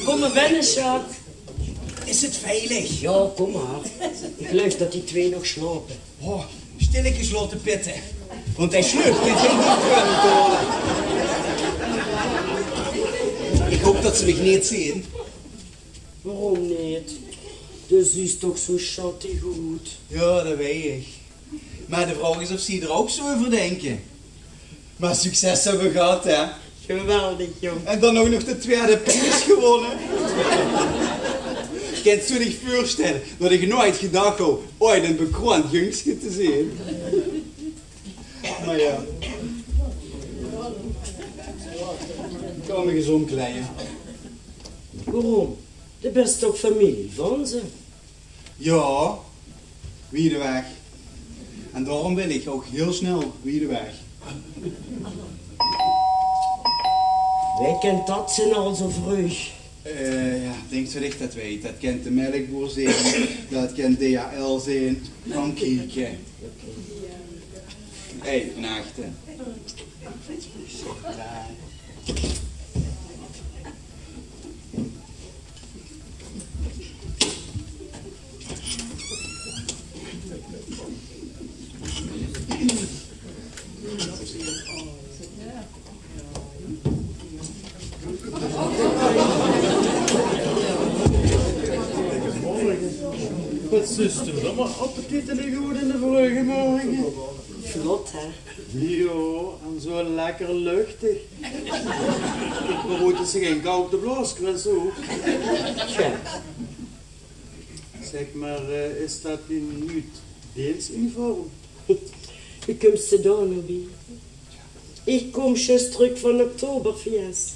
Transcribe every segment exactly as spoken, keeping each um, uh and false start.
Kóm mer binne, sjat. Is 't veilig? Jao, kóm mer. Ich geluif det die twee nog sjlaope. Oh, sjtillekes laote pitte. Want hae sjluup neet in die keuke. Ich haop det ze mich neet zeen. Waorom neet? Doe zuus toch zo sjattig oet. Jao, det weit ich. Mer de vraog is of zie d'r ouch zo euver dinke. Mer succes höbbe v'r gehad, hè? Geweldig, jóng. En dan ouch nog de twiede pries gewónne. Kèns doe dich veursjtèlle det ich noeats gedach haw ooit ein bekroeand jungske te zeen? Mer jao. Kóm mich ins ómkleie. Waorom? Doe bès toch femilie van ze? Jao, wied eweg. En daorom wil ich ouch hiel snel wied eweg. Wae kint det zeen al zo vreug? Eh, jao, dinks se det ich det weit? Det kint de melkboer zeen, det kint D H L zeen. Gaon kieke. Hey, van achter. Waat zuus doe d'r mer appetietelik oet in de vreuge morge. Vlot, hè? Jao, en zo lekker luchtig. Mer good, det is gein koude blaoskris ouch. Tja. Zèk mer, eh, is det dien nuuj deensuniform? Wie kums se dao noe bie? Ich kóm zjus trök van Oktoberfeest.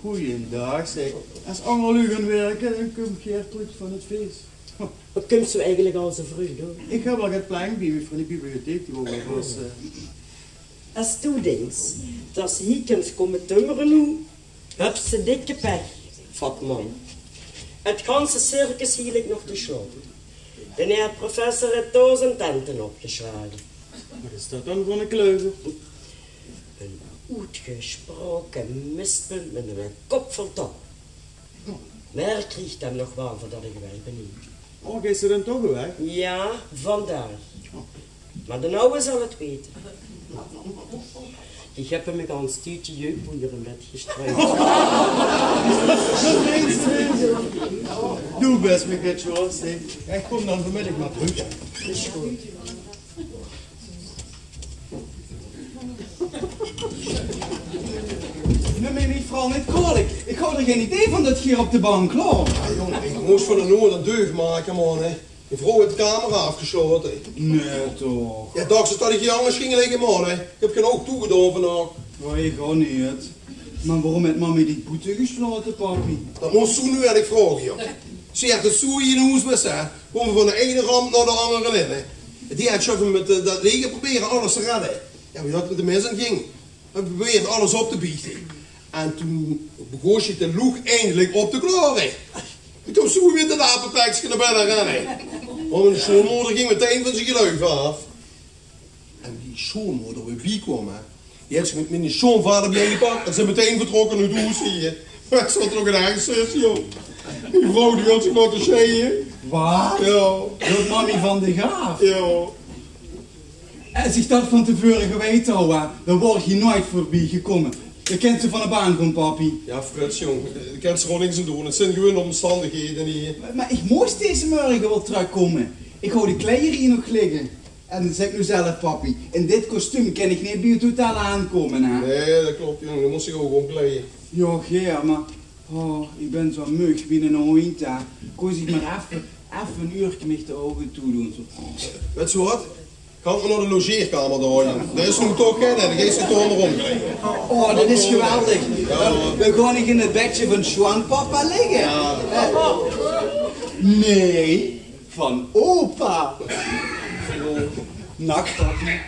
Goojendaag, zèk. Es anger luuj gaon wirke, dan kóm geer trök van 't fees. Waat kums doe eigelik al zo vreug doon? Ich höb al get plank bie mich veur de bibliotheek, die wou ich wasse. Es doe dinks det se hie kums kómme tummere noe, höbs se dikke pech, fat man. 't Ganse circus hie ligk nog te sjlaope. D'n heer professor haet daozend tente opgesjlage. Waat is det dan veur eine kluiver? Ein oetgesjpraoke mispunt mit eine kop vol tap. Mer ich krieg 'm nog waal veurdet ich weg bön. Oh, geis se dan toch weg? Jao, vandaag. Mer d'n awwe zal 't weite. Ich höb 'm ein gans tuutje jeukpoeier in bèd gesjtreuk. Doe bès mich get sjoors, hè. Ich kóm dan vanmiddig mer trök. Is good. Num mich veural neet kwaolik. Ich haw d'r gein idee van det geer op de bank laog. Jao, jóng, ich mós van de nood ein deugd make, man, hè. De vrouw haet de kamer aafgesjlaote. Nae, toch? Jao, dachs se det ich hie angers ging ligke, man, hè? Ich höb gein oug toegedaon vannach. Nae, ich ouch neet. Mer waorom haet mamie dich boete gesjlaote, pappie? Det mós se noe eigelik vraoge, jóng. Ze haet 't zoe hie in hoes, wis se, hè. Kómme van de eine ramp nao de anger in, hè. Die haet sjuf mit, eh, det leger probere alles te redde. Jao, wie det mit de mes aanging. Hae probeerde alles op te biechte. En toen begós ze de loeg eindelik op te klaore. Toen kóm ze weer mit det apetekske nao binne renne. Want mien sjoonmoder ging metein van zie geluif aaf. En wie sjoonmoder weer bie kwaam, hè, die haet ze mit mien sjoonvader bie-ein gepak en ze metein vertrokke oet hoes hie. Mer ze haw nog ein eige zus, jóng. Die vrouw die wil zich laote sjeie. Waat? Jao. Wilt mamie van dich aaf? Jao. Es ich det van te veure geweite haw, hè, dan waor ich hie noeats veurbie gekómme. Dan kèns se van de baan gaon, pappie. Jao, Frits, jóng, dao kèns se waal niks aan doon. 't Zeen gewoon ómstandighede hie. Mer, mer ich mós deze mörge waal trökkómme. Ich haw de kleier hie nog ligke. En zèk noe zelf, pappie, in dit kostuum kin ich neet bie 't hotel aankómme, hè? Nae, det klop, jóng. Dan mós se ouch ómkleie. Jao, gaer, mer Oh, ich bön zo meug wie eine hóndj, hè. Kós ich mer effe, effe ein uurke mich de ouge toedoon, zo. Wèts se waat? Gaot mer nao de logeerkamer dao, jóng. Dao is noe toch gein, hè. Dan geis se dich dao mer ómkleie. Oh, det is geweldig. Jao. Dan gaon ich in 't bedje van sjoonpapa ligke. Jao. Nae. Van opa. Nacht, pappie.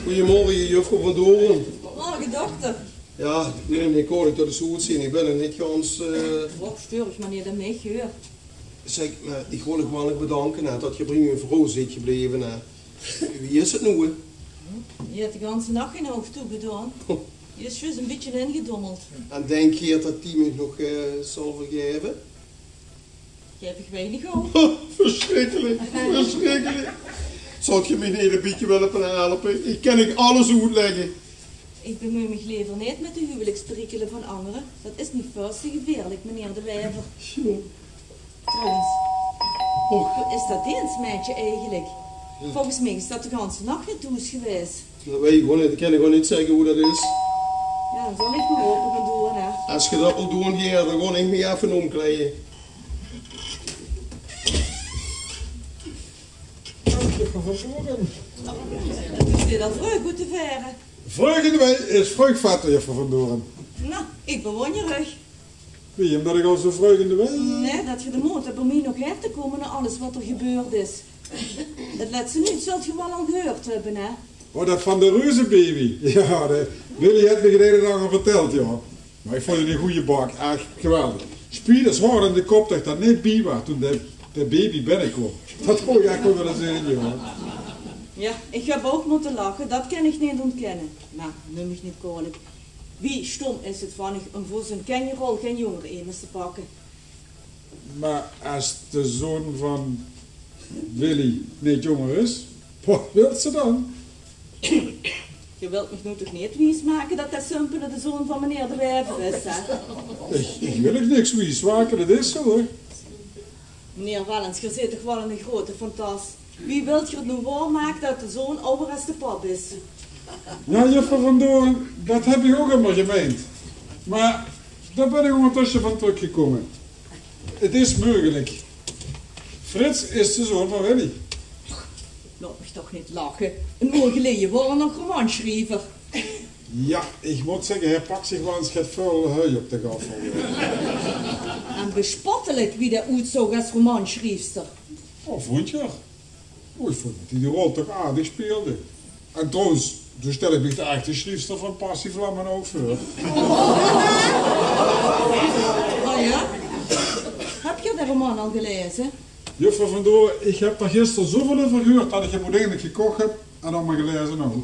Gojemorge, juffrouw Van Doren. Morge, dokter. Jao, nae, nae, ich haw 't al ins good gezeen. Ich bön neet gans, eh, Och, sjteur uch mer neet aan mich, huur. Zèk, mer ich wol uch waal nog bedanke, hè, dat geer bie mien vrouw zeet gebleve, hè. Wie is 't noe, hè? Die haet de ganse nach gein oug toegedaon. Die is zjus e bietje ingedommeld. En dink geer dat die mich nog, eh, zal vergaeve? Gaef ich weinig oug. Versjrikkelik, versjrikkelik. Zót geer mich neet e bietje wille helpe? Ich kin uch alles oetlègke. Ich bemeui mich lever neet mit de huwelijksperikele van angere. Dat is neet väöl te gevieërlik, meneer de Waever. Sjoon. Trouwens, och, wo is dat deensmeidje eigelik? Jao. Volges mich is dat de ganse nach neet thoes gewaes. Dat weit ich gewoen neet. Ich kin gewoen neet zègke wo dat is. Jao, dan zal ich mer ope gaon doon, hè. Es geer dat wilt doon, Geer, dan gaon ich mich effe ómkleie. Dank, juffrouw Van Doren. Doot geer dat vreug oet de vaere? Vreug in de wei is vreug vette, juffrouw Van Doren. Noe, ich bewónjer uch. Wie, ómdat ich al zo vreug in de wei? Nae, dat geer de mood höb bie mich nog haer te kómme nao alles wat d'r gebeurd is. 't Lètste nuuts zult geer waal al gehuurd höbbe, hè? Oh, dat van de reuzebaby. Jao, de Willy haet mich 't ein en anger vertèld, jao. Mer ich vónj 't 'ne gooje bak, ech geweldig. Spieders haw 'r in de kop dat ich d'r neet bie waas toen de, de baby binnekoom. Dat kós ich ech waal wille zeen, jao. Jao, ich höb ouch mótte lache, dat kin ich neet óntkinne. Mer num mich neet kwaolik. Wie stóm is 't van uch óm veur zoe'n kinjerrol gein jónger emes te pakke? Mer es de zoon van Willy neet jónger is, wat wilt ze dan? Geer wilt mich noe toch neet wiesmake dat de Sumpene de zoon van meneer de Waever is, hè? Ich, ich wil uch niks wiesmake, dat is zo, hè. Meneer Wellens, geer zeet toch waal 'ne grote fantas. Wie wilt geer 't noe waormake dat de zoon awwer es de pap is? Jao, juffrouw Van Doorn, dat höb ich ouch ummer gemeind. Mer dao bön ich óngertösse van trökgekómme. 't Is meugelik. Frits is de zoon van Willy. Laot mich toch neet lache. 'n Oer geleje waor 'r nog romansjriever. Jao, ich mót zègke, hae pak zich waal ins get väöl hui op de gaffel. En bespottelik wie dae oetzoog es romansjriefster. Oh, vónj geer? Oh, ich vónj dat die die rol toch aardig sjpeelde. En trouwens, doe sjtèl ich mich de echte sjriefster van Passievlammen ouch veur. Oh jao? Höb geer de roman al gelaeze? Juffrouw Van Doorn, ich höb d'r gister zoväöl euver gehuurd dat ich 'm oeteindelik gekoch höb en dan mer gelaeze ouch.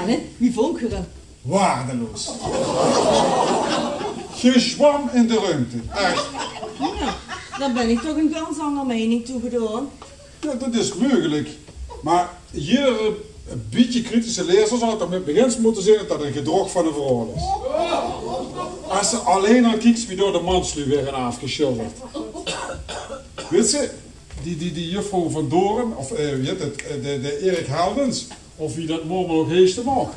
En, wie vónj geer 'm? Waardeloos. Gezwam in de ruimte. Ech. Noe, dan bön ich toch 'n gans anger meining toegedaon. Jao, dat is meugelik. Mer jeder bietje kritische laezer zal 't d'r mit mich ins mótte zeen dat 't e gedrog van 'n vrouw is. Es se allein al kieks wie dao de mansluuj waere aafgesjilderd. Wits se, die, die, die juffrouw Van Doorn, of, eh, wie hèt 't, eh, de, de Erik Heldens, of wie dat moormel ouch heite maag,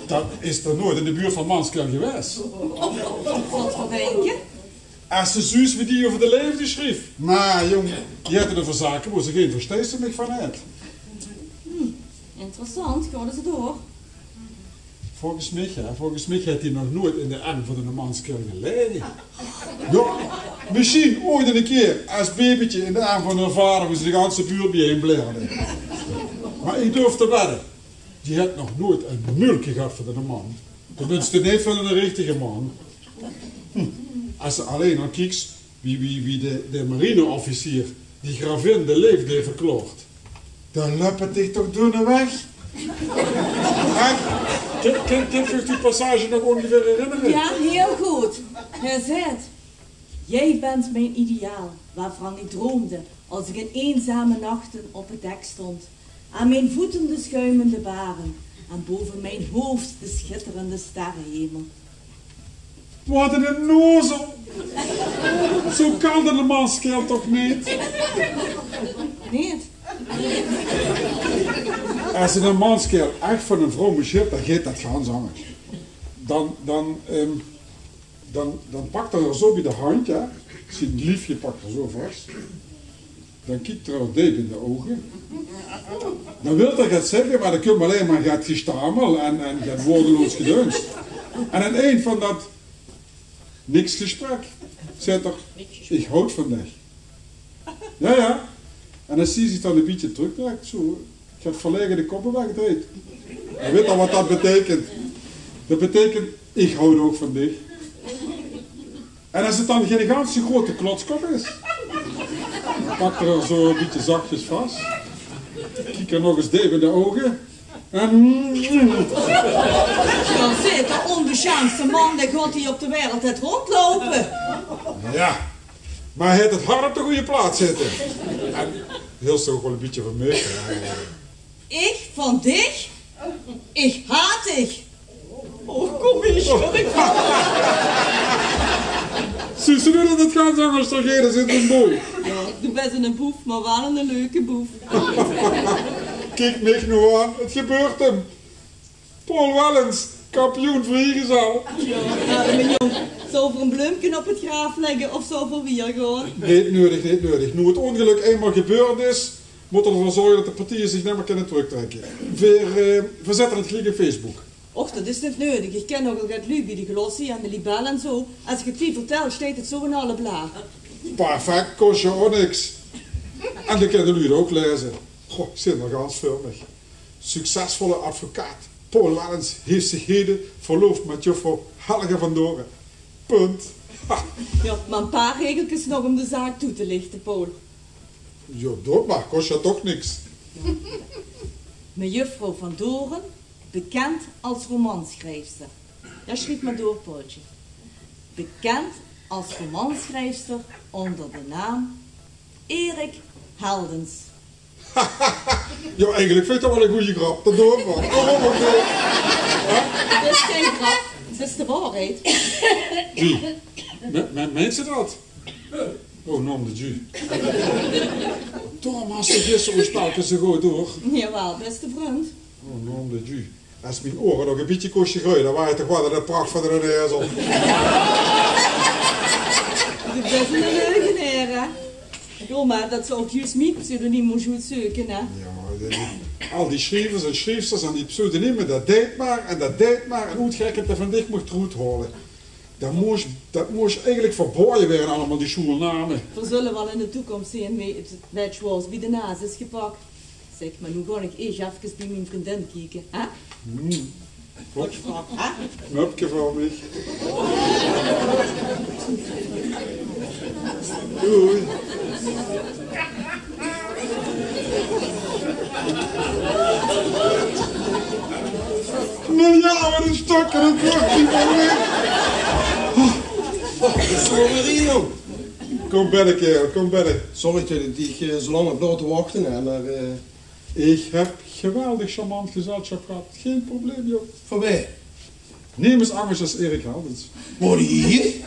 dat is toch noeats in de buurt van Manskael gewaes. Wat veur eintje? Es se zuus wie die euver de leefde sjrief. Mer jóng, die haet 't euver zake wo ze gein versteisemich van haet. Hm, interessant. Gaon ze door? Volges mich, hè, volges mich haet die nog noeats in de erm van 'ne Manskael gelaege. Jao, mesjien oeats 'ne kier es babytje in de erm van häör vader, wo ze de ganse buurt biejein blaerde. Mer ich durf te wedde, die haet nog noeats e meulke gehad van 'ne man. Tenminste, neet van 'ne richtige man. Hm. Es se allein al kieks wie, wie, wie de, de marineofficier die gravin de leefde haet verklaord. Dao löp 't dich toch doorneweg. Hè? Kin, kin, kint geer uch die passage nog óngeveer herinnere? Jao, hiel good. Hae zaet: "Jij bent mijn ideaal, waarvan ik droomde als ik in eenzame nachten op het dek stond. Aan mijn voeten de schuimende baren en boven mijn hoofd de schitterende sterrenhemel." Wat 'n nozel! Zo kalt 'ne manskael toch neet? Neet? Es 'ne manskael ech van 'n vrouw mós sjille, dan geit dat gans angers. Dan, dan, ehm, dan, dan pak 'r häör zo bie de handj, hè. Zien liefje pak 'r zo vas. Dan kiek 'r häör deep in de ouge. Dan wilt 'r get zègke, mer dan kump allein mer get gesjtamel en, en get woordeloos gedeuns. En aan 't eind van dat niks gesprek zaet 'r: "Ich houd van dich." Jao, jao. En es zie zich dan e bietje tröktrèk, zo, get verlaege de kop ewegdreejt. Geer wit al wat dat beteikent. Dat beteikent: "Ich houd ouch van dich." En es 't dan geine ganse groeate klotskop is, Pak 'r zoe e bietje zachjes vas. Kiek 'r nog ins deep in de ouge. En... Dao zit d'r ónbesjaamdste man dae God hie op de wereld haet róndjloupe. Jao, mer hae haet 't hart op de gooj plaats zitte. En hieël toch ouch waal e bietje van mich, hè. Ich van dich? Ich haat dich. Och, kóm ins, kóm ins. Zuus se noe det 't gans angers geit es in de boel? Jao, doe bès eine boef, mer waal eine leuke boef. Kiek mich noe aan, 't gebeurt 'm. Paul Wellens, kampioen vriegezèl. Jao, arme jóng. Zólle v'r ein bleumke op 't graaf lègke of zólle v'r wiejer gaon? Neet nuuedig, neet nuuedig. Noe 't óngelök einmaol gebeurd is, mótte v'r d'rveur zörge det de partieje zich neet mieë kinne tröktrèkke. V'r, eh, v'r zètte 't geliek op Facebook. Och, det is neet nuuedig. Ich kin nogal get luuj bie de Glossy en de Libelle en zo. Es ich 't die vertèl, steit 't zo in alle blaje. Perfect, kos dich ouch niks. En dan kinne de luuj 't ouch laeze. Goh, ich zeen 't gans veur mich. Succesvolle advocaat Paul Wellens haet zich heden verloofd mit juffrouw Helga van Doren. Punt. Ha. Jao, mer ein paar regelkes nog óm de zaak toe te lichte, Paul. Jao, doot mer, kos dich toch niks. Mejuffrouw van Doren, bekend als romanschrijfster. Jao, sjrief mer door, Paultje. Bekend als romanschrijfster onder de naam Erik Heldens. Jao, eigelik vinj ich det waal ein gooj grap. Det doon v'r. Kóm op, oké. Det is gein grap, det is de waorheid. Wie? Me-, me-, meins se det? Oh, nom de Dieu. Thomas, gister oes spelke zo good door. Jawaal, beste vrund. Oh, nom de Dieu. Es mien ore nog e bietje kóste greuje, dan waas ich toch waal de pracht van d'n ezel. Doe bès eine leugenaer, hè? Jao, mer det se ouch juus mien pseudoniem mós oetzeuke, hè? Jao, de, al die sjrievers en sjriefsters en die pseudonieme, det deit mer en det deit mer. En oetgerekend det van dich mót ich d'roet haole. Det mós, det mós eigelik verbaoje waere, allemaol die sjoelname. V'r zölle waal in de toekóms zeen wae 't, wae 't zwaorst bie de naas is gepak. Zèk, mer noe gaon ich eesj efkes bie mien vriendin kieke, hè? Hmm. Hè? Knöpke veur mich. Doei. Noe jao, waat ein stök, det wuuert neet mieë. Oh, oh, sorry, Rio. Kóm binne, kaerel, kóm binne. Sorry det ich dich, eh, zo lang höb laote wachte, hè, mer, eh, Ich höb geweldig charmant gezelsjap gehad. Gein probleem, jóng. Van wae? Nemes angers es Erik Heldens. Waat, hie?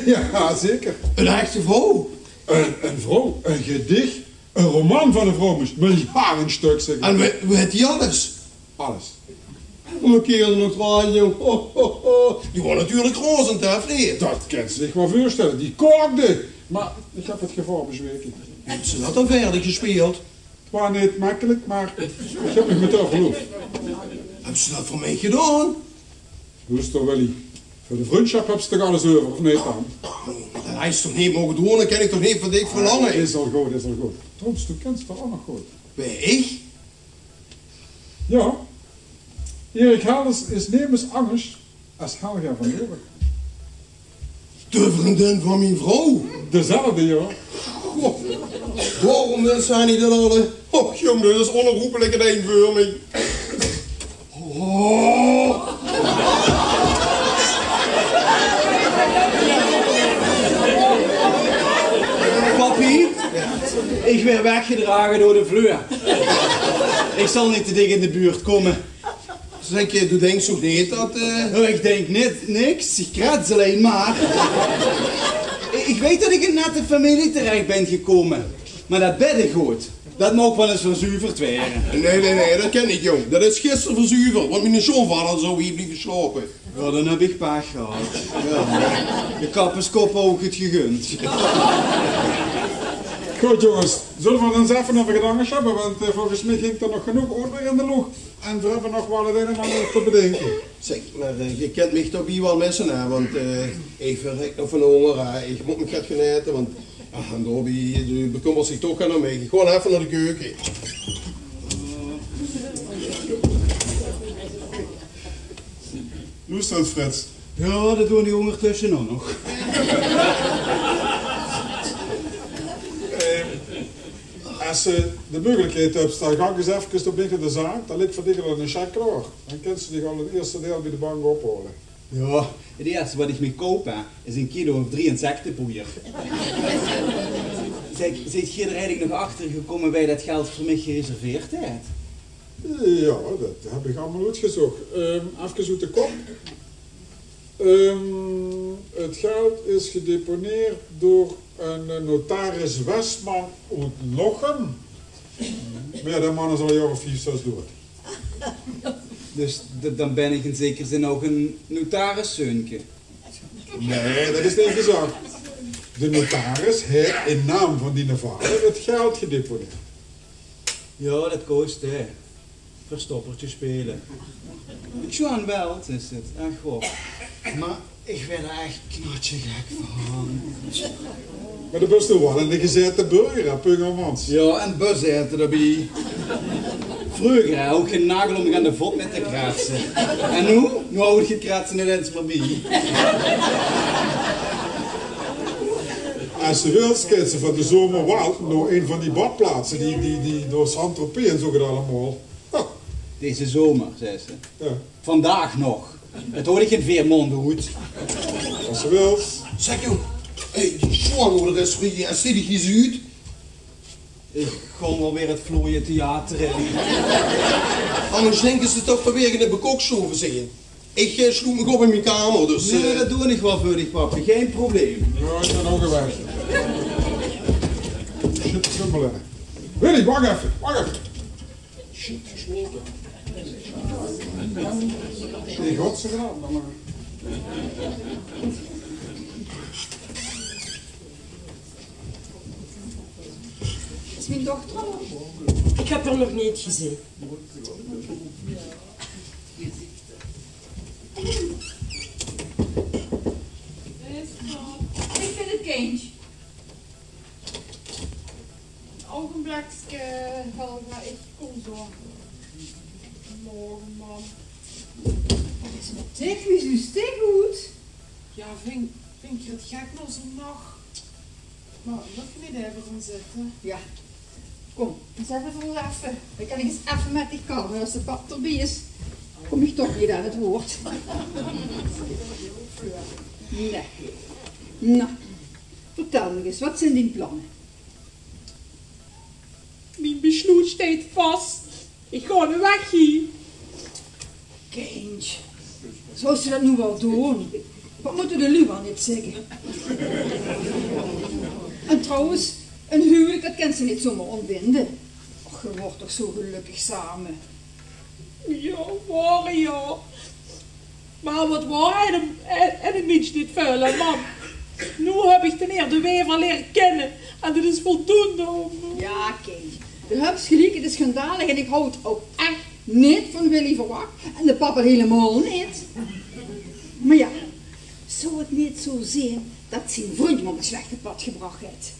Jao, zeker. Ein echte vrouw? Ein, ein vrouw, ein gedich, ein roman van ein vrouw, mós, mós jao, ein stök, zèk ich. En weit, weit die alles? Alles. Lokeer d'r nog aan, jóng. Ho, ho, ho. Die waor natuurlik razend, hè, of neet? Det kins se dich waal veurstelle. Die kaokde. Mer ich höb 't gevaor bezweke. Höbs se det dan vaerdig gespeeld? 't Waor neet mekkelik, mer ich höb mich mit häör verloof. Höbs se det veur mich gedaon? Loester, Willy. Veur de vrundsjap höbs se toch alles euver, of neet dan? Det haes se toch neet moge doon, det kin ich toch neet van dich verlange? Is al good, is al good. Trouwens, doe kins häör ouch nog good. Wae, ich? Jao. Erik Heldens is nemes angers es Helga van Doren. De vriendin van mien vrouw? Dezelfde, jao. Goh, waorom wils se neet det alle? Och, jóng, det is ónherroepelik 't ein veur mich. Oh. Papi, ich waer weggedrage door de vleur. Ich zal neet te dich in de buurt kómme. Zèk, eh, doe dinks toch neet det, eh... Noe, ich dink neet, niks. Ich krets allein mer. Ich weit det ich in 'n nette femilie terech bön gekómme. Mer det beddegood, det maag waal ins verzuverd waere. Nae, nae, nae, det kin ich, jóng. Det is gister verzuverd, want miene sjoonvader zou hie blieve slaope. Jao, dan höb ich pech gehad. Jao. De kapperskop haw ich 't gegund. Good, jónges. Zölle v'r 't ins effe euver get angers höbbe? Want, eh, volges mich hingk d'r nog genóg oordeer in de loch. En v'r höbbe nog waal 't ein en anger te bedinke. Zèk, mer, eh, geer kint mich toch bie waal misse, hè? Want, eh, ich verrek nog van de hónger, hè. Ich mót mich get gaon aete, want, ah, en daobie, dae bekómmert zich toch gein óm mich. Ich gaon effe nao de keuke. Loester ins, Frits. Jao, det doon ich óngertösse ouch nog. Eh, Es se de meugelikheid höbs, dan gank ins efkes door mich nao de zaak. Dan ligk veur dich al eine cheque klaor. Dan kins se dich al 't ierste deil bie de bank ophaole. Jao, 't ierste waat ich mich koup, hè, is ein kilo of drie insectepoeier. Zèk, zeet geer d'r eigelik nog achter gekómme wae det geld veur mich gereserveerd haet? Jao, det höb ich allemaol oetgezóch. Ehm, efkes oet de kop. Ehm, 't geld is gedeponeerd door eine notaris Westman oet Lochem. Mer jao, dae man is al ein jaor of vief, zès doed. Dus d-, dan bön ich in zekere zin ouch ein notariszeunke. Nae, det is neet gezag. De notaris haet in naam van diene vader 't geld gedeponeerd. Jao, det kós, hè. Verstoppertje speule. John Weld is 't, ech waor. Mer ich waer d'r ech knatjegek van. Mer dan bös doe waal eine gezaete burger, hè, Pungermans? Jao, en bös haet 'r d'rbie. Vreuger, hè, ouch geine nagel óm mich aan de vot mit te kraatse. En noe? Noe hou ich 't kraatse neet ins mier bie. Es se wils, kins se van de zomer waal nao ein van die badplaatse, die, die, die door Saint-Tropez en zoe get allemaol. Deze zomer, zaes se? Jao. Vandaag nog. 't Houw ich in veer maonde oet. Es se wils. Zèk, jóng. Hey, die sjoeanmoder is weer hie en ziet dich hie zoe oet. Ich gaon waal weer 't vlooie theater in. Angers dinke ze toch det veer in de bekok sjove zeen. Ich, eh, sloet mich op in mien kamer, dus, nae, eh, det doon ich waal veur dich, papje. Gein probleem. Jao, ich bön ouch weg. Shit, sjoemele. Willy, wach effe, wach effe. Shit, geslote. In godsnaam, dan mer. Is mien dochter al op? Ich höb 'r nog neet gezeen. Ich bön 't kindj. Ein ougenblikske, Helga, ich kóm zo. Morge, mam. Waat is mit dich? Wie zuus dich oet? Jao, vin, vin ich 't gek nao zoe'n nach. Mer laot mich neet effe gaon zitte. Jao. Kóm, zèt dich veur ós effe. Dan kin ich ins effe mit dich kalle. Es de pap d'rbie is, kóm ich toch neet aan 't woord. Nae. Noe, vertèl mich ins, waat zeen dien planne? Mien besloet steit vas. Ich gaon weg hie. Kindj, zóws se det noe waal doon? Waat mótte de luuj waal neet zègke? En trouwens, ein huwelik, det kins se neet zomer óntbinde. Och, geer waort toch zo gelökkig same. Jao, waor, jao. Mer waat waor, en, en, en ein mins neet väöl, hè, mam? Noe höb ich de heer De Wever liere kinne en det is voldoende óm... Jao, kindj, doe höbs geliek, 't is sjandalig en ich haw 't ouch ech neet van Willy verwach. En de pap hielemaol neet. Mer jao, zou 't neet zo zeen det zien vrundj 'm op 't slechte pad gebrach haet?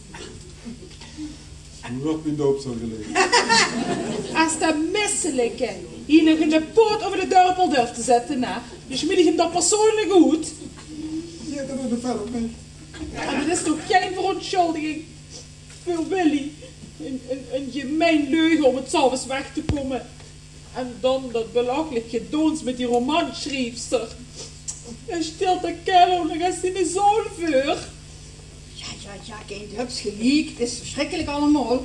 En wie waert mien doopsel geleje? Es dae misselike hie nog eine poot euver de dörpel durf te zètte, hè, dan smiet ich 'm dao persoonlik oet. Jao, det is de film neet. En det is toch gein verontsjuldiging veur Willy? Ein, ein, ein gemein leuge óm 's aoves weg te kómme. En dan det belachelijk gedoons mit die romansjriefster. Hae sjtèlt de kaerel ouch nog es ziene zoon veur. Jao, jao, jao, kindj, doe höbs geliek. 't Is versjrikkelik allemaol.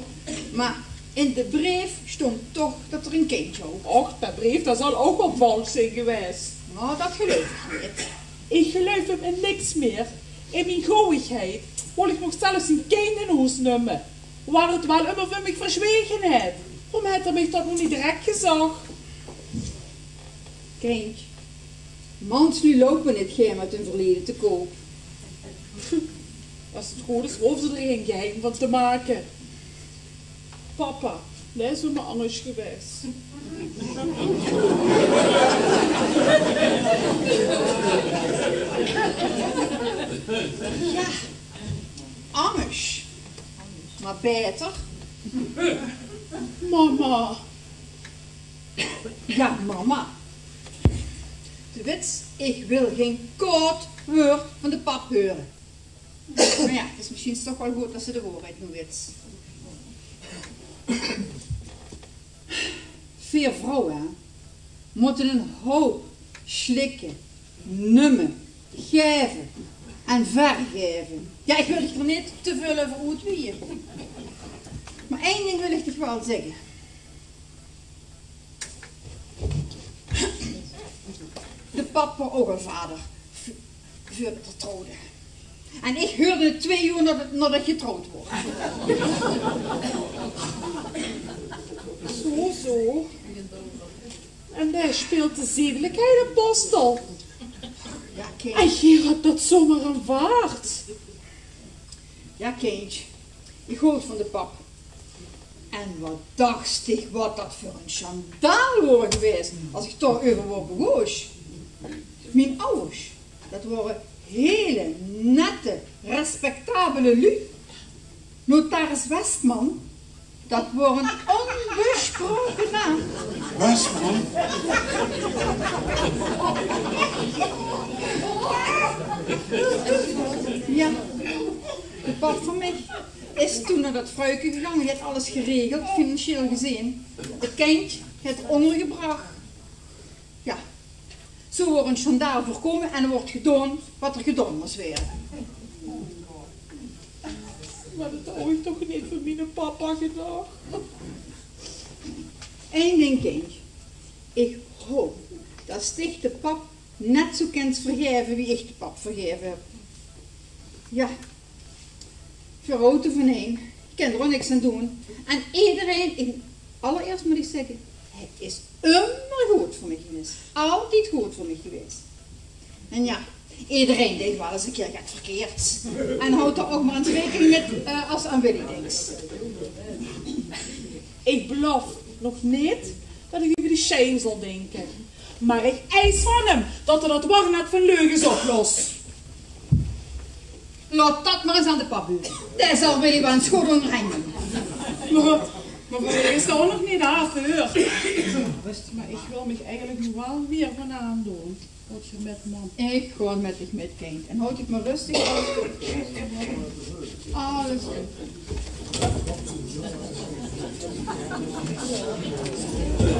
Mer in de breef sjtóng toch det 'r ein kindj haw. Och, dae breef, dae zal ouch waal vals zeen gewaes. Noe, det geluif ich neet. Ich geluif 'm in niks mieë. In mien gouwigheid wól ich nog zelfs zien kindj in hoes numme. Waor 't waal ummer veur mich verzwege haet. Waorom haet 'r mich det noe neet direk gezag? Kindj, mansluuj loupe neet gaer mit hun verleje te koup. Es 't good is, hoof ze d'r gein geheim van te make. Papa, dae is ummer angers gewaes. Jao, angers. Mer baeter. Mama. Jao, mama. Doe wits, ich wil gein kwaod wäörd van de pap heure. Mer jao, 't is mesjiens toch waal good det se de waorheid noe wits. Veer vrouwe mótte 'n houp slikke, numme, gaeve en vergaeve. Jao, ich wil dich d'r neet te väöl euver oetwieje. Mer ein ding wil ich dich waal zègke. De pap waor ouch al vader, v-, veur dat v'r trouwde. En ich heurde 't twee oer naodat, naodat ich getrouwd waor. Zo, zo. En dae speelt de zedelijkheidsapostel. Jao, kiek. En geer höb dat zomer aanvaard. Jao, kindj, ich hoort van de pap. En wat dachs dich wat dat veur ein sjandaal waor gewaes es ich dao-euver waor begós? Mien awwers, dat waore hele nette, respectabele luuj. Notaris Westman, dat waor 'n onbesproke naam. Westman? Jao, de pap van mich is toen nao dat vruike gegange, die haet alles geregeld, financieel gezeen. 't Kindj haet 'r óngergebrach. Jao, zo waor ein sjandaal veurkómme en d'r waor gedaon wat d'r gedaon mós waere. Mer dat haw ich toch neet van miene papa gedach. Ein ding, kindj. Ich haop dat dich de pap net zo kèns vergaeve wie ich de pap vergaeve höb. Jao, veer haute van ein. Ich kin d'r ouch niks aan doon. En ederein, ich, allerieërs mót ich zègke, hae is ummer good veur mich gewaes. Altied good veur mich gewaes. En jao, ederein deit waal ins ein kier get verkeerds. En haoj dao ouch mer ins raekening mit, eh, es se aan Willy dinks. Ich beloof nog neet dat ich euver die sjein zal dinke. Mer ich eis van häöm dat 'r dat warnet van leuges oplos. Laot dat mer ins aan de pap euver. Dae zal Willy waal ins good óngerhainje. Mer, mer veur mich is 't ouch nog neet aaf, heur. Wèts te, mer ich wil mich eigelik noe waal weer van aandoon. Gaot geer mit, mam? Ich gaon mit dich mit, kindj. En haoj dich mer rustig. Alles good.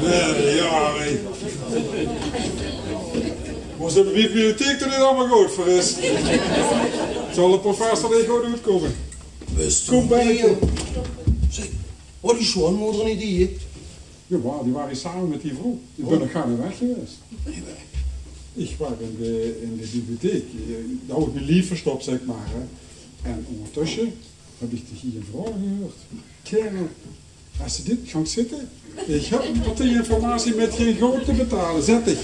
Jao, jao, hè. Mós de bibliotheek d'r neet allemaol good veur is. Zal de professor neet good oetkómme. Kóm, bènneke. Zèk, waor die sjoeanmoder neet hie? Jao, die waor hie same mit die vrouw. Ich bön nog gaar neet weg gewaes. Ich waor in de, in de bibliotheek. Dao haw ich mien lief verstop, zèk mer, hè. En óngertösje höb ich die hie vrouw gehuurd. Kerel, es se dit, gank zitte. Ich höb ein partie informatie mit gein goud te betale. Zèt dich.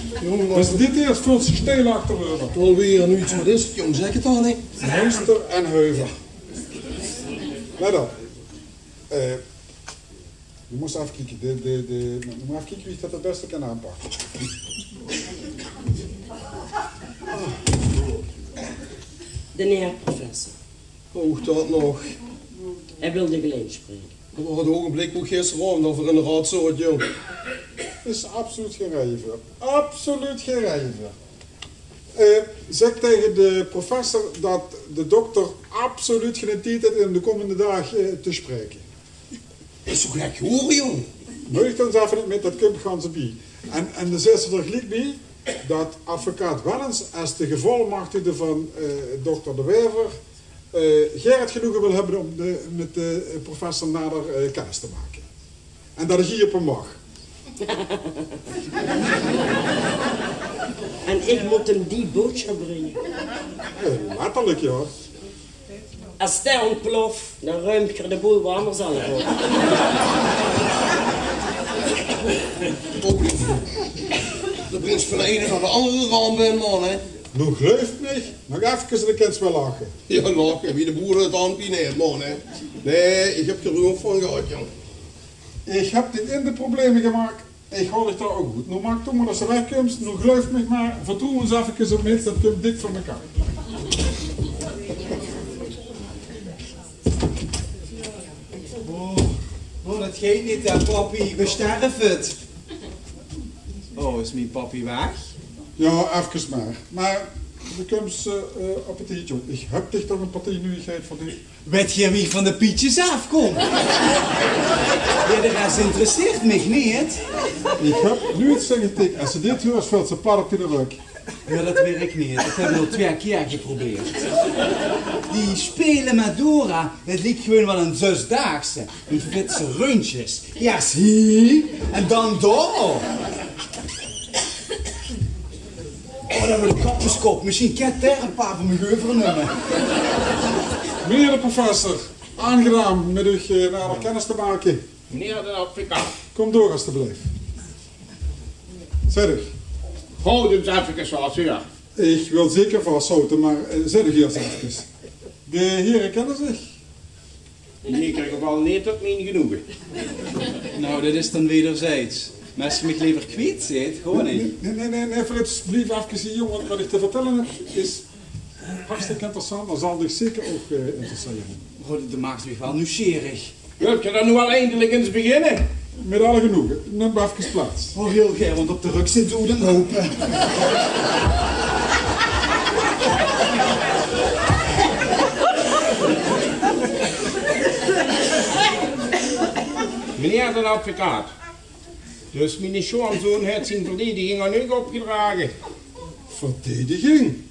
Es se dit heers, veuls se dich steil achtereuver. Alweer noe get, wat is 't, jóng? Zèk 't dan, hè. Huister en heuver. Let op. Eh, Noe mós se effe kieke, de, de, de, noe mót effe kieke wie ich dat 't bèste kin aanpakke. D'n heer professor. Ouch dat nog. Hae wil dich allein spraeke. Mer 't ougenblik wo gister aovend euver in de raod zaot, jóng. Is absoluut gein raeje veur. Absoluut gein raeje veur. Eh, zèk taenge de professor dat de dokter absoluut geine tied haet um de kómmende daag, eh, te spraeke. Is zoe gek gewore, jóng. Meuch d'r ins effe neet mit, dat kump gans bie. En, en dan zaet ze d'r geliek bie dat advocaat Wellens es de gevolmachtigde van, eh, dokter De Wever, eh, gaer 't genoege wil höbbe um de, mit de, eh, professor nader, eh, kennis te make. En dat ich hie op 'm wach. En ich mót 'm die boodsjap bringe. Eh, letterlik, jao. Es dae óntplof, dan ruim ich de boel waal mer zelf op. D'r bringk van de eine nao de angere ramp in, man, hè. Noe gleuf mich, nog efkes en dan kins se weer lache. Jao, lache, wie de boere 't aanpineert, man, hè. Nae, ich höb geruueg van gehad, jóng. Ich höb dich in de probleme gemaak. Ich haol dich dao ouch oet. Noe maak doe mer det se wegkums. Noe gleuf mich mer, vertroew ins efkes op mich, det kump dik veur mekaar. Oh, oh, det geit neet, hè, pappie. Besterf 't. Oh, is mien pappie weg? Jao, efkes mer. Mer Doe kums, eh, eh, op 't tiedje. Ich höb dich toch ein partie nuuigheid veur dich. Wèt geer wie ich van de pietjes aafkóm? Jao, de res interesseert mich neet. Ich höb nuuits, zèk ich, es se dit huurs, vèlt ze plat op dien rök. Jao, det weit ich neet. Det höbbe v'r al twieë kier geprobeerd. Die spele mit Dora, det liek gewoon waal ein zösdaagse. Die fitse rundjes. Iers hie en dan dao. Oh, det wuuert ein kapperskop. Mesjien kint d'r ein paar van mich euvernumme. Meneer de professor, aangenaam mit uch, eh, nader kennis te make. Meneer de advocaat. Kóm door, alstublieft. Zèt uch. Haot ins effe vas, heer. Ich wil zeker vashaote, mer, eh, zèt uch iers effe. De here kenne zich. In eder geval neet tot mien genoege. Nou, det is dan wederzijds. Mer es se mich lever kwiet zeet, gewoon neet. Nae, nae, nae, nae, Frits, blief effe hie, jóng, want waat ich te vertèlle höb is hartstikke interessant, mer zal dich zeker ouch, eh, interessere. Oh, det maak mich waal nuujsgierig. Wilt geer dan noe al eindelik ins beginne? Mit alle genoege. Num effe plaats. Oh, hieël gaer, want op de rök zit doe den houpe. Meneer den advocaat, dus miene sjoonzoon haet zien verdediging aan uch opgedrage. Verdediging?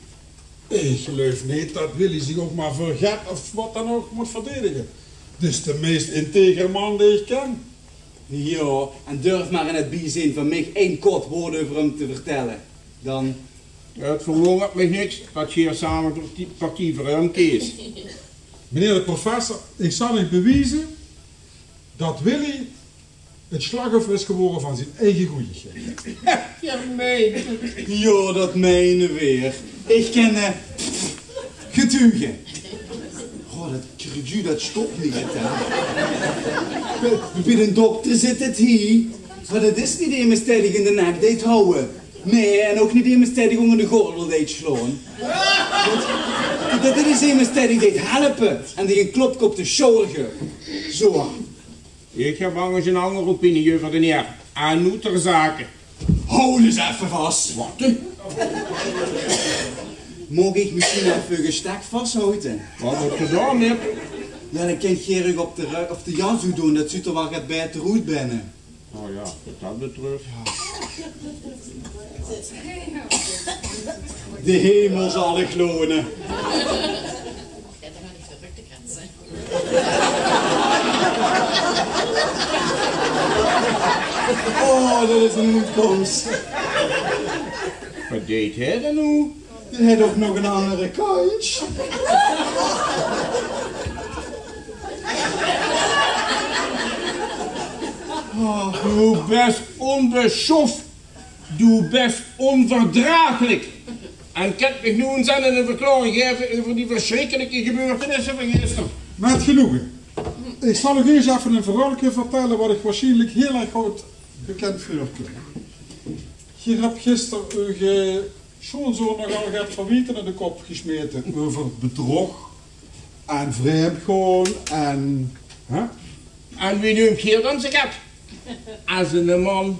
Ich geluif neet det Willy zich ouch mer veur get of waat dan ouch mót verdedige. Dit is de meis integere man dae ich ken. Jao, en durf mer in 't biezien van mich ein kort waord euver häöm te vertèlle. Dan... 't Verwóngert mich niks det geer same veur die partie veur häöm kees. Meneer de professor, ich zal uch bewieze det Willy 't slachtoffer is gewore van zien eige goojigheid. Geer meint 't? Jao, det meine veer. Ich ken, eh, getuge. Oh, det kruju, det stop neet, hè. Bie, bie den dokter zit 't hie. Mer det is neet emes dae dich in de nek deit houwe. Nae, en ouch neet emes dae dich ónger de gordel deit slaon. Det, det is emes dae dich deit helpe en dich ein klopke op de sjouwer guf. Zo. Ich höb angers ein anger opinie euver den heer. En noe ter zake. Haoj ins effe vas. Waat, hè? Maag ich mesjien effe uch gestek vashaote? Waat mót geer dan mit? Jao, dan kint geer uch op de rök of de jas oetdoon, det zuut d'r waal get baeter oet binne. Oh jao, waat det betröf. De hemel zal uch lone. Oh, det is ein oetkóms. Waat deit hae dan noe? Dae haet ouch nog ein anger kantj. Oh, doe bès ónbesjof. Doe bès ónverdraaglik. En kènt mich noe ins ein verklaoring gaeve euver die versjrikkelike gebeurtenisse van gister? Mit genoege. Ich zal uch ins effe ein verhäölke vertèlle waat uch waarsjienlik hieël erg good bekènd veurkump. Geer höb gister eur, eh, sjoonzoon nogal get verwiete nao de kop gesmete euver bedrog en vraemdgaon en, hè? En wie neump geer dan zoget? Es eine man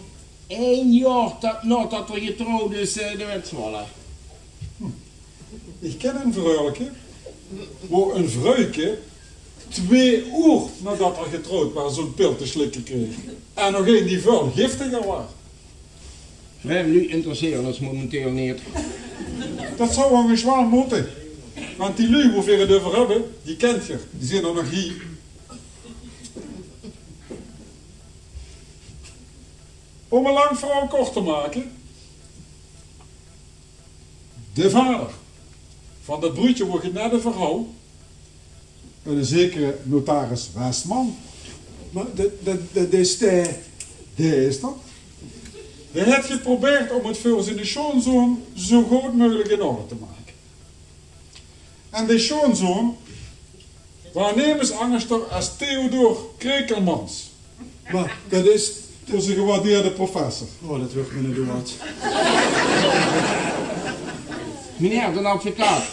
ein jaor det, naodet 'r getrouwd is, eh, de wèt zwalle. Ich ken ein vrouwke, wo ein vruike twee oer naodet 'r getrouwd waas zo'n pil te slikke kreeg. En nog ein die väöl giftiger waas. Vraemd luuj interessere ós momenteel neet. Det zou angers waal mótte. Want die luuj wo veer 't euver höbbe, die kènt geer. Die zeen d'r nog hie. Óm ein lang verhaol kort te make, de vader van det bruudje wo ich 't net euver haw, eine zekere notaris Westman. Mer det, det, det is de... Dae is det. Dae haet geprobeerd óm 't veur ziene sjoonzoon zo good meugelik in orde te make. En dae sjoonzoon waas nemes angers es Theodor Krekelmans. Mer det is... Ózze gewaardeerde professor. Oh, det wuuert mich neet waat. Meneer den advocaat,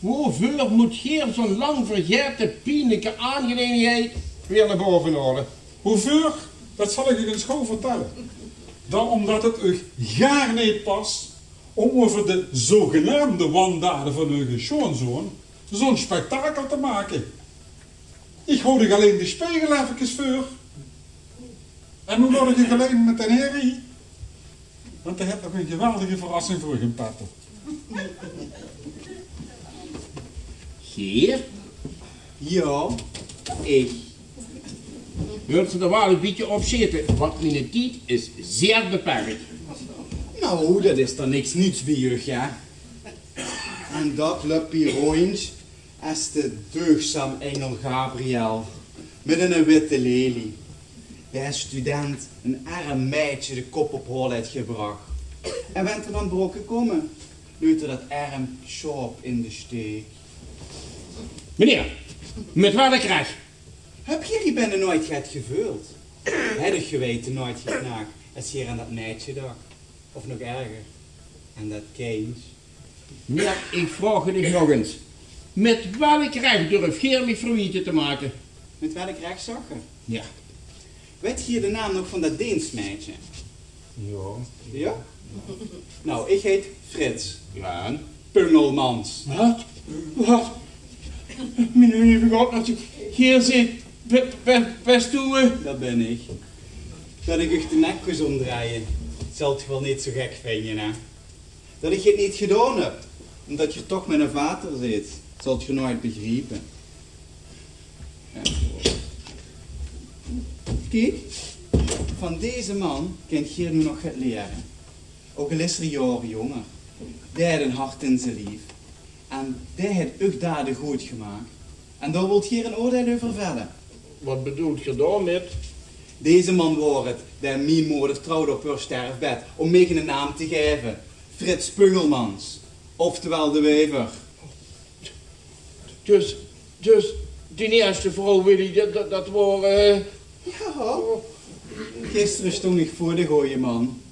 woveur mót geer zo'n lang vergaete pienlike aangenaamheid weer nao bove haole? Woveur? Det zal ich uch ins gaw vertèlle. Dan ómdet 't uch gaar neet pas Óm euver de zogenaamde wandade van eure sjoonzoon zo'n spektakel te make. Ich haw toch allein de spegel effekes veur. En noe laot ich uch allein mit den heer hie. Want hae haet nog ein geweldige verrassing veur uch in petto. Geer? Jao, ich. Wilt geer d'r waal ein bietje op zitte, want miene tied is zeer beperk. Nou, det is dan niks nuuts bie uch, hè? En det löp hie róndj es de deugzaam engel Gabriël mit ein witte lelie. Dae es student ein erm meidje de kop op hol haet gebrach. En wen d'r dan brokke kómme, leut 'r det erm sjaop in de steek. Meneer, mit welk rech? Höb geer hie binne noeats get geveuld? Haet uch gewete noeats geknaag es geer aan det meidje dach? Of nog erger, aan det kindj? Mer ich vraog uch nog ins. Mit welk rech durf geer mich verwiete te make? Mit welk rech, zag geer? Jao. Wet geer de naam nog van det deensmeidje? Jao. Jao? Nou, ich heit Frits. Jao, en? Pungelmans. Waat? Waat? Miene lieve God, es ich hie zit, be-, be-, bès doe, eh? Det bin ich. Det ich uch de nek kós ómdrieje, zult geer waal neet zo gek vinje, hè? Det ich 't neet gedaon höb, ómdet geer toch miene vader zeet, zult geer noeats begriepe. Jao. Kiek, van deze man kint geer noe nog get liere. Ouch al is 'r jaore jónger. Dae haet ein hart in zie lief. En dae haet uch dade good gemaak. En dao wilt geer ein oordeil euver velle. Waat bedoelt geer daomit? Deze man waor 't, dae mien moder trouwde op häör sterfbed, óm mich eine naam te gaeve. Frits Pungelmans, oftewel de Wever. Dus, dus, die ierste vrouw, Willy, det, det, det waor, eh... Jao. Gister stóng ich veur de gooje man.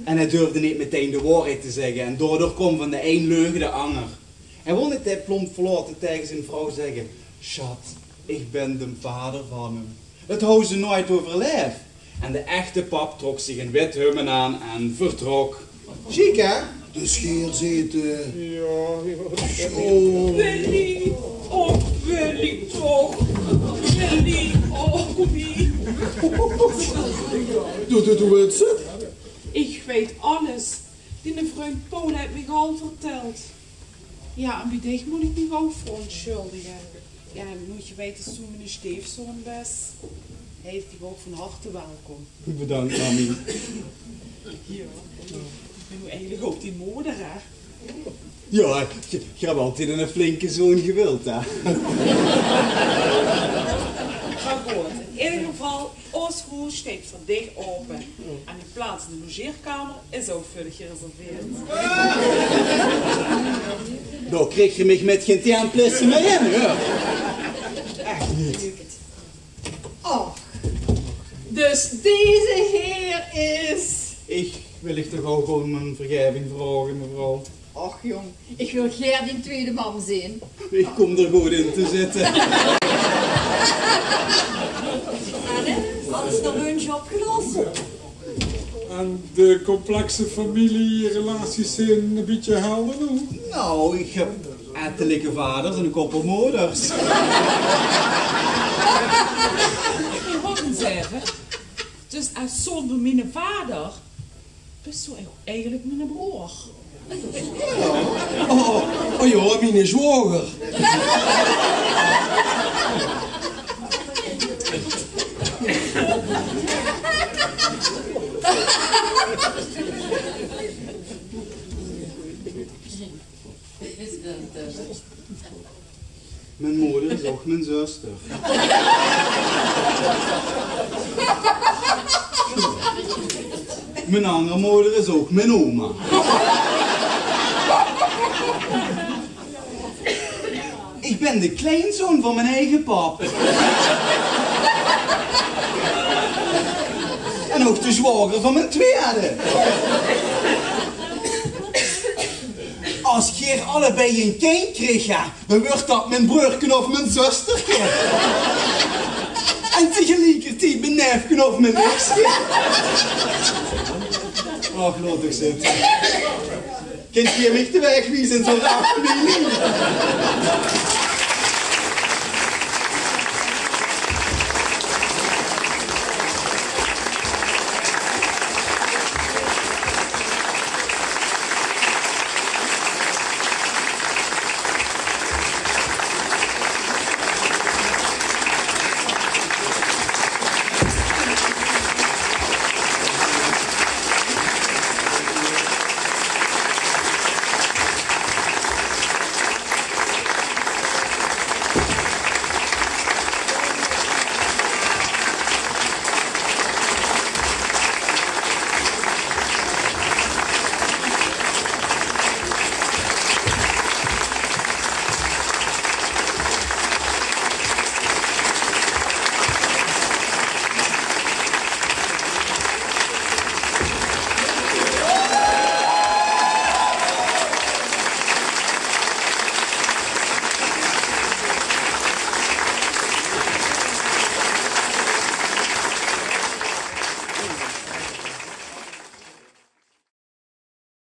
En hae durfde neet metein de waorheid te zègke. En daodoor kaom van de ein leuge de anger. Hae wól neet te plomp verlaote taenge zien vrouw zègke: "Sjat, ich bin de vader van häöm." Det haw ze noeats euverlaef. En de echte pap trok zich ein wit humme aan en vertrok. Sjiek, hè? Dus geer zeet, eh... Jao, jao. Zo. Willy, och Willy toch. Willy, och Willy. Doe, doe, doe wèts 't? Ich weit alles. Diene vrundj Paul haet mich al vertèld. Jao, en bie dich mót ich mich ouch verontsjuldige. Jao, en mót geer weite, es doe miene steefzoon bès, heet ich dich ouch van harte welkom. Bedank, mami. Jao, ich bin noe eigelik ouch dien moder, hè? Jao, geer, geer höb altied eine flinke zoon gewild, hè? Mer good, in eder geval, ós hoes steit veur dich aope. En die plaats in de logeerkamer is ouch veur dich gereserveerd. Dao krieg geer mich mit gein tien plisse mie in, huur. Ech neet. Och, dus deze heer is... Ich wil uch toch ouch óm vergaeving vraoge, mevrouw. Och jóng, ich wil gaer dien twiede mam zeen. Ich kóm d'r good in te zitte. Anne, alles nao wins opgelos? En de complexe familierelaties zeen ein bietje helder noe? Nou, ich höb ettelijke vaders en ein koppel moders. Wacht ins effe. Dus es zoon van miene vader bès doe eigelik miene broor. Oh, oh, oh jao, miene zwaoger. Mien moder is ouch mien zuster. Mien anger moder is ouch mien oma. Ich bön de kleinzoon van mien eige pap. En ouch de zwaoger van mien twiede. Es geer allebei ein kindj kriegt, jao, dan wuuert dat mien breurke of mien zusterke. En tegeliekertied mien neefke of mien nichske. Och, laot uch zitte. Kènt geer mich de waeg wieze, zoe raar familie?